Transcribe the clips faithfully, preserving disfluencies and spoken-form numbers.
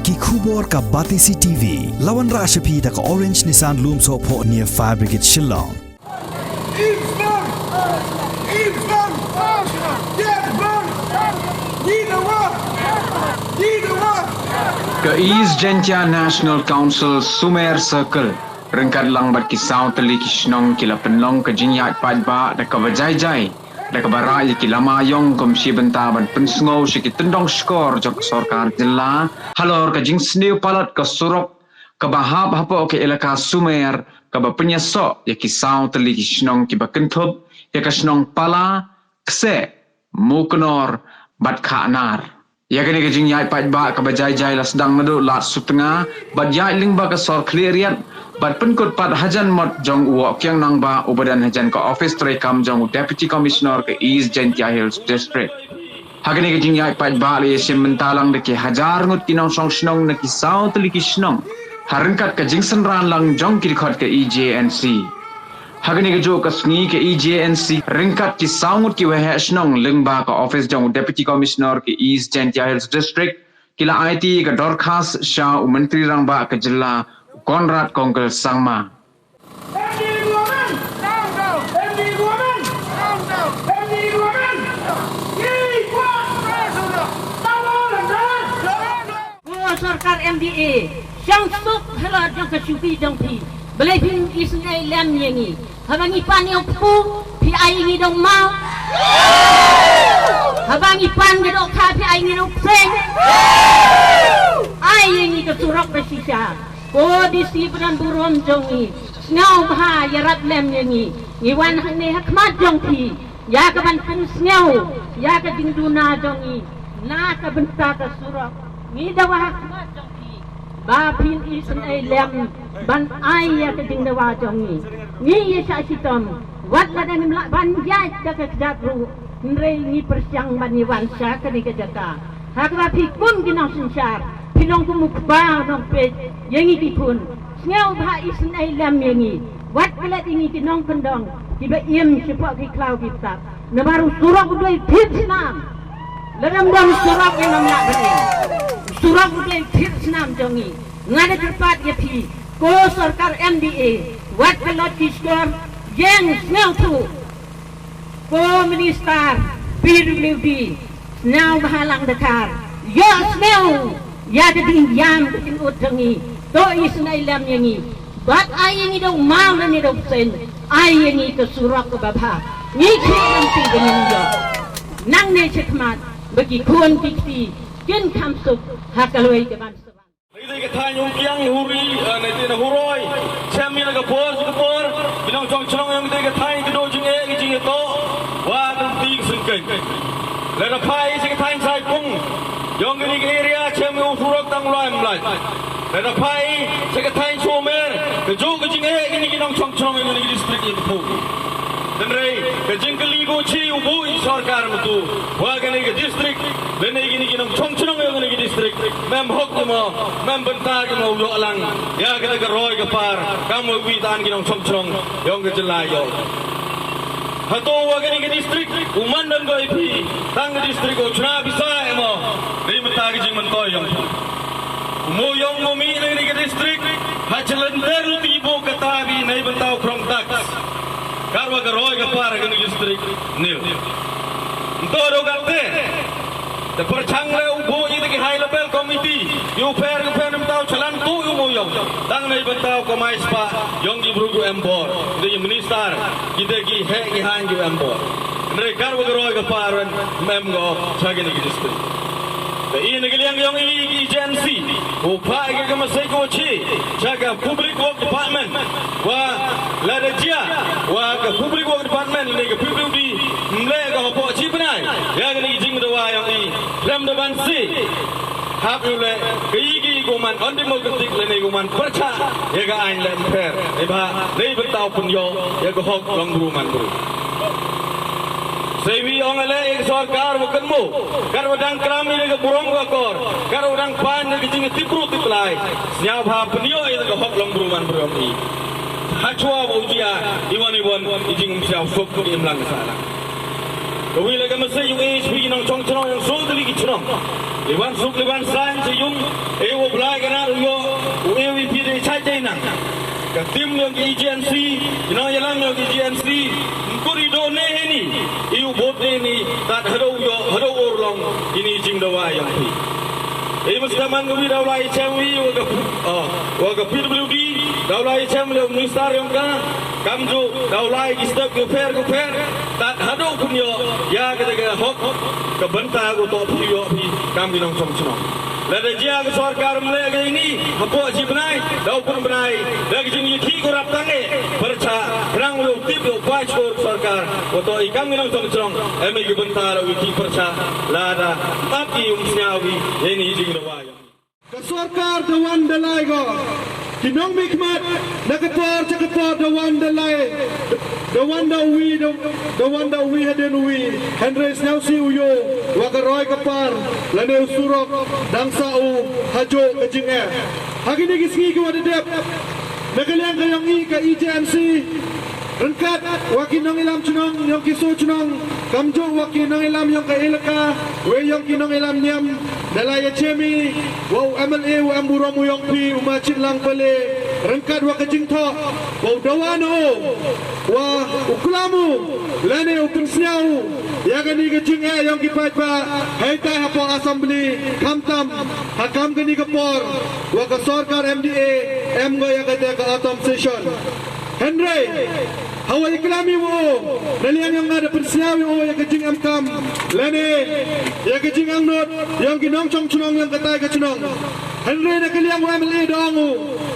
Ki khubor ka Batesi T V. La wanrah sha phi da ka Orange Nissan Lumsohphoh near Fire Brigade Shillong. Ka East Jaintia National Council Sumer Circle ryngkat lang bad ki saw tylli ki shnong ki la pynlong ka jingïaid paidbah da kaba jai jai, da kaba rah ïa ki lama ïong kum shi bynta ban pynsngew sha ki tyndong shkor jong ka sorkar jylla halor ka jingsniew palat ka surok kaba hap hapoh ka elaka Sumer, kaba pynïasoh ïa ki saw tylli ki shnong kiba kynthup ïa ka shnong Pala, Kseh, Muknor bad Khahnar. Ïa kane ka jingïaid paidbah kaba jai jai la sdang naduh lad sutnga bad ïaid lyngba ka sor Khliehriat bad pynkut pat hajan mot jong u Woh Kiang Nangbah uba don hajan ka office treikam jong u Deputy Commissioner ka East Jaintia Hills District. Ha kane ka jingïaid paidbah la ïashim bynta lang da ki hajar ngut ki nongshong shnong na ki saw tylli ki shnong ha ryngkat ka jingsynran lang jong ki dkhot ka E J N C. Ha kane kajuh ka sngi ka E J N C ryngkat ki saw ngut ki waheh shnong lyngba ka office jong u Deputy Commissioner ka East Jaintia Hills District ki la aiti ka dorkhas sha u Myntri Rangbah ka jylla, u Conrad Kongkal Sangma. Ko sorkar M D A, shong suk halor jong ka shuki jong phi. Balei phim isynei lem ïa ngi? Haba ngi pan ïa u kpu, phi ai ïa ngi da u maw. Haba ngi pan ïa u dohkha, phi ai ïa ngi da u pseng. Ai ïa ngi ka surok ba shisha. Ko D C ba don burom jong ngi, sngewbha ïarap lem ïa ngi. Ngi wan hangne ha khmat jong phi ïa ka ban pynsngew ïa ka jingduna jong ngi na ka bynta ka surok. Ngi dawa ha khmat jong phi ba phin isynei lem ban ai ïa ka jingdawa jong ngi. Ngi ïa shah shitom, wat lada ngim lah ban ïaid da ka kjat ruh, hynrei ngi pyrshang ban ïa wan sha kane ka jaka. Ha kaba phi kum ki nongsynshar, phi long kum u kpa u nongpeit ïa ngi ki khun. Sngewbha isynei lem ïa ngi. Wat klet ïa ngi ki nongkyndong kiba im shapoh ki khlaw ki btap. Namar u surok u dei thir snam. Lada ym don surok ngin ym lah ban im. U surok u dei thir snam jong ngi. Nga da kyrpad ïa phi, ko sorkar M D A, wat ka lot ki shkor, ïeng sngewthuh. Ko Minister P W D, sngewbha lang dkhar, ïohsngew ïa ka jingïam ka jingud jong ngi. To isynei lem ïa ngi. Bad ai ïa ngi da u maw lane da u pseng, ai ïa ngi ka surok kaba bha. Ngi khih lynti ba ngin ïoh. Nangne shakhmat ba ki khun ki kti kin kham suk ha ka lawei ka ban. Ngi dei ka thaiñ Umkiang, Huri, eh, ngi dei na Huroi. Chem ïa la ka por sha ka por, ki nongshong shnong ïong ngi dei ka thaiñ ka duh jingeh ka jingïatoh wa ka lynti ka syngkeiñ. Lada phai sha ka thaiñ Saipung, ïong kane ka area chem ïa u surok tang u lai mlai. Lada phai sha ka thaiñ Sumer, kajuh ka jingeh kine ki nongshong shnong ïong kane ka district ïa ka pung. Hynrei ka jingkylli ko chi u buh i sorkar mynta wa kane ka district, lane kine ki nongshong shnong ïong kane ka district, mem hok ki mo, mem bynta ki mo u ïoh lang ïa kane ka roi ka par, kam wa wi tan ki nongshong shnong ïong ka jylla ïoh. Hato wa kane ka district u man don ko i phi tang ka district u chna pisa emo? Dei mynta ka jingmyntoi ïong phi. U mo ïong mo mih na kane ka district ha chalender u ti bo kata bi nei bynta u krong tax. Karwa ka roi ka par kane ka district nil. Nto do kate. Te pyrchang le u buh ïa ki high level committee, ïa u pher u pher nam tau chalan tu ïa u mo ïong. Tang nei ban tau kamai spah ïong ki bru ki em bor. Ïa ki minister, kita ki heh ki haiñ ki em bor. Hynrei kar wa ka roi ka par wan mem go cha kane ka district. Te i na ka liang ïong i ki agency, u phah ïa ka message ko chi cha ka public work department. Wa lada jia wa ka public work department ne ka P W D ym leh ka hapoh chi bnai ïa kane ka jingdawa ïong i, khlem da ban sih hap ïa u leh ka i ki ko man undemocratic lane ko man pyrchah ïa ka aiñ leh ym pher. Neibhah nei bynta u pynïoh ïa ka hok long bru man bru. Sei wi ong ale ïa ka sorkar wa kynmaw, kat wa dang kram ïa ka burom ka kor, kat wa dang pan ïa ka jingtip bru tip lai, sñiawbha pynïoh ïa ka hok long bru man bru ïong i. Hachwa wa u jia iwan iwan i jingpynsiaw suk ka imlang ka sahlang. Ka wi la ka message u A S P ki nongchong chnong ïong soo tylli ki chnong. Iwan suk iwan sain se yung, e u Blai ka nar u yo, u e u ipi de chai chai nang. Ka tim yong ki E G N C, ino yalang yong ki E G N C, mkuri do ne heni, i u bot de ni, tat hado u yo, hado u urlong, ini jing dawa yong pi. E mas ka man ka wi daw lai chem wi, wa ka, ah, wa ka P W D, daw lai chem le minister yong ka, kam ju, daw lai ki step ki pher ki pher, tat hado kun yo, ya ka ka hok, ka banta ko to phi yo phi, kam ki nong chong chnong. Lada jia ka sorkar mle ka ini, hapoh chi bnai, daw pun bnai, da ka jing yiti ko rap tange, percha, rang lo tip lo pach ko sorkar, ko to i kam ki nong chong chnong, em i ki banta lo yiti percha, lada, map i um snya wi, ini jing dawa. Ka sorkar da wan da lai ko. Ki nongmihkhmat, na ka por cha ka por da wan da lai. Da wan da uwi, da, da wan da uwi hadien uwi. Hynrei sniaw si u yo, wa ka roi ka par, lane u surok, dang sa u, ha jo ka jingeh. Ha kini ki sngi ki wa da dep. Na ka liang ka yong i ka E J N C. Ryngkat, wa ki nongïalam chnong, yong ki so chnong, kamjooh wa ki nongïalam yong ka elaka, wei yong ki nongïalam niam, da la ïa chemi, wa u M L A, u em burom u yong phi, u ma Chitlang Pale, ryngkat wa ka jingthoh, wa u dawa na o, wa u klam u, lane u pynsñiaw u, ïa kani ka jingeh yong ki paidbah, hei tai hapoh assembly, khamtam, ha kam kani ka por, wa ka sorkar M D A, em ko ïa kata ka autumn session. Hynrei, hawa i klam i wa o, na liang yong nga da pynsñiaw i wa o, ïa ka jingemkam, lane, ïa ka jingangnud, yong ki nongchong chnong yong katai ka chnong. Hynrei na ka liang wa M L A da ong u,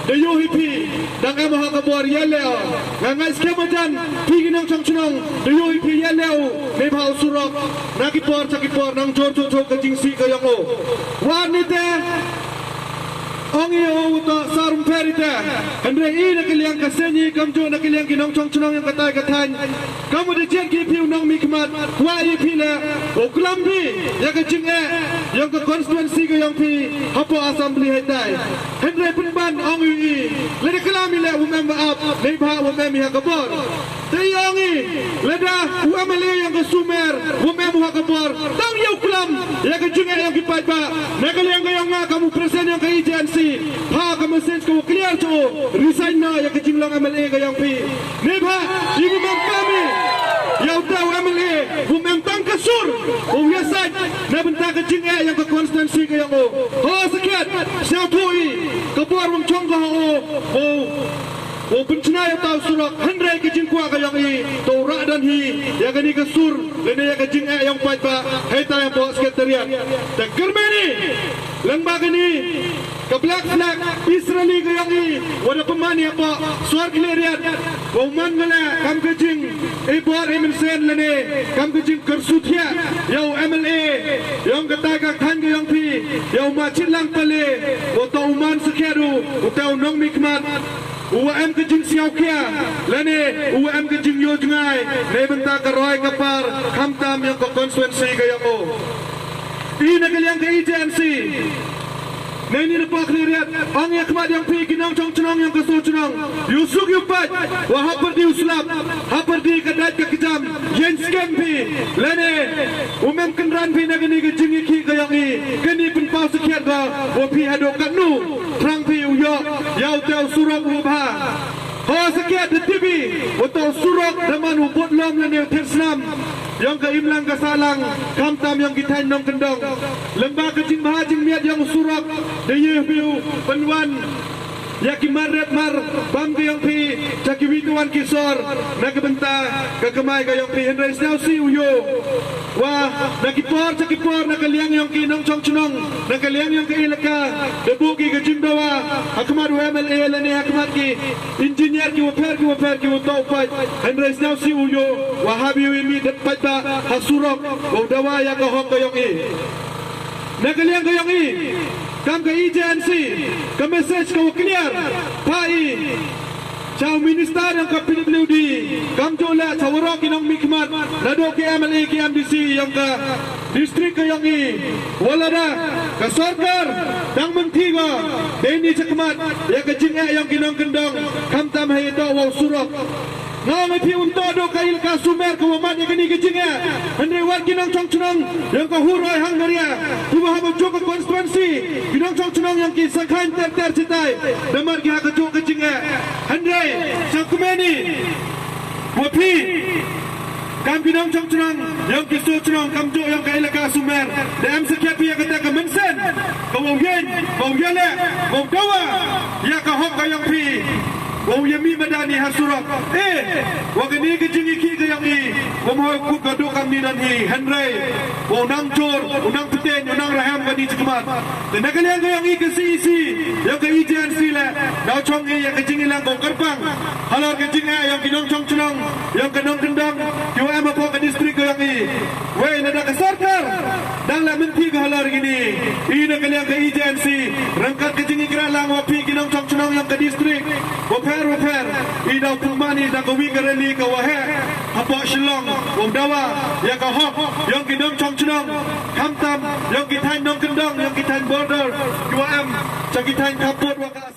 da yoh i phi, dang em ha ka bor ïa leh o. Nga ngai skhem ajan, phi ki nongchong chnong, da yoh i phi ïa leh u, ne bha u surok, na ki por cha ki por, nang jor jor jor ka jingsih ka yong o. Wa ni te, Ong i o u to sarum pher i te. Hynrei i na ka liang ka seng i kamjooh na ka liang ki nongchong chnong yong katai ka thaiñ. Kam u da jied ki phi u nongmihkhmat. Wa i phi le. U klam phi. Ïa ka jingeh. Yong ka constituency ka yong phi. Hapoh assembly hei tai. Hynrei pynban ong i i. Lada klam i le u mem ba ap. Nei bha u mem i ha ka bor. Te ïong i, lada, u M L A yong ka Sumer, u mem ha ka bor, tang ïa u klam, ïa ka jingeh yong ki paidbah, na ka liang ka yong nga kam u president yong ka E J N C, ha ka message ka u clear to, resign na ïa ka jinglong M L A ka yong phi. Ne bha, i u mem kami, ïa u ta u M L A, u mem tang ka sur, u ïa sait, na bynta ka jingeh yong ka constituency ka yong u. Ho sakhiat, sñiawthuh i, ka bor wang chong ka ho, u, Wow pynchna ïa uta u surok, hynrei ka jingkwah ka yong i, to u rah don hi, ïa kani ka sur, lane ïa ka jingeh yong paidbah, hei ta ïa poh secretariat. Te kyrmen i, lyngba kani, ka black flag, Israeli ka yong i, wa da pynman ïa poh, sor khlieh riat, wow man nga leh, kam ka jing, i bor i mynsiem lane, kam ka jingkyrsuthiah, ïa u M L A, yong katai ka thaiñ ka yong phi, ïa u ma Chitlang Pale, wa to u man sakhiat u, uta u nongmihkhmat, Uwa em ka jingsngewkhia, lane uwa em ka jingïoh jngai, na bynta ka roi ka par, khamtam ïa ka constituency ka ïa u. I na ka liang ka E J N C. Neini na pok ni riat, ong ïa khmat ïa phi ki nongchong chnong ïa ka sur chnong. Ïoh suk ïoh pait, wa hap pyrdi u slap, hap pyrdi ka dait ka kjam, ïeng skhem phi, lane, u mem kynran phi na kani ka jingïakhih ka ïa i, kani pynpaw sakhiat ka, wa phi haduh katno. Thrang phi u ïoh, ïa uta u surok u bha. Ho sakhiat da tibi, uta u surok da man u bud lom lane u ther snam. Ïong ka imlang ka sahlang, khamtam ïong ki thaiñ nongkyndong. Lymba ka jingbha jingmiat ïong u surok, da ïeh phi u pynwan. Ïa ki mar ret mar, bam ka ïong phi, cha kiwi ki wan ki sor, na ka bynta, ka kamai ka ïong phi, hynrei sñiawsih u ïoh. Wa, na ki por, cha ki por, na ka liang ïong ki nongchong chnong, na ka liang ïong ka ilaka, da buh ki ka jingdawa, ha khmat u M L A lane ha khmat ki engineer ki wa pher, ki wa pher, ki wa toh pait, hynrei sñiawsih u ïoh, wa hap ïoh i mih dep pait ba, ha surok, wa u dawa ïa ka hok ka ïong i. Na ka liang ka ïong i, kam ka E J N C, ka message ka wa clear, pha i, Cha u minister ïong ka P W D, kamjooh leh cha warok ki nongmihkhmat, naduh ki M L A ki M D C ïong ka district ka ïong i. Wa lada, ka sorkar, dang mynthi ka, dei ni chakhmat, ïa ka jingeh ïong ki nongkyndong, khamtam ha ïa toh wa u surok. Nga ong ïa phi, um toh duh ka elaka sumer ka wa mad ïa kane ka jingeh. Hynrei wat ki nongchong chnong yong ka Huroi Hangaria, ki wa ha ba juk ka constituency, ki nongchong chnong yong ki sangkhaiñ ter ter chitai da mad ki ha ka juk ka jingeh. Hynrei sa kumne ni wa phi, kam ki nongchong chnong yong ki su chnong kamjooh yong ka elaka sumer, da em sakhiat phi ïa kata ka mynsiem ka wow ïeng, wow ïaleh, wow dawa ïa ka hok ka yong phi, wow ïa mih madan ïa ha surok. Eh, wa kane ka jingïakhih ka yong i, wa mo kut ka duk kam ni nan hi, hynrei wow nang jur, u nang pteng, u nang rahem kani chi khmat. Te na ka liang ka yong i ka C E C yong ka E J N C leh, daw chong i ïa ka jingïalang ka kyrpang halor ka jingeh yong ki nongchong chnong, yong ka nongkyndong, ki wa em hapoh ka district ka yong i. Wei, lada ka sorkar dang la mynta ka halor kini, i na ka liang ka E J N C, ryngkat ka jingïakren lang wa phi ki nongchong chnong yong ka district wa pher wa pher, i daw pynman i da ka wi ka rally ka wa heh hapoh Shillong, wow dawa ïa ka hok yong ki nongchong chnong, khamtam yong ki thaiñ nongkyndong, yong ki thaiñ border, ki wa em cha ki thaiñ khappud wa ka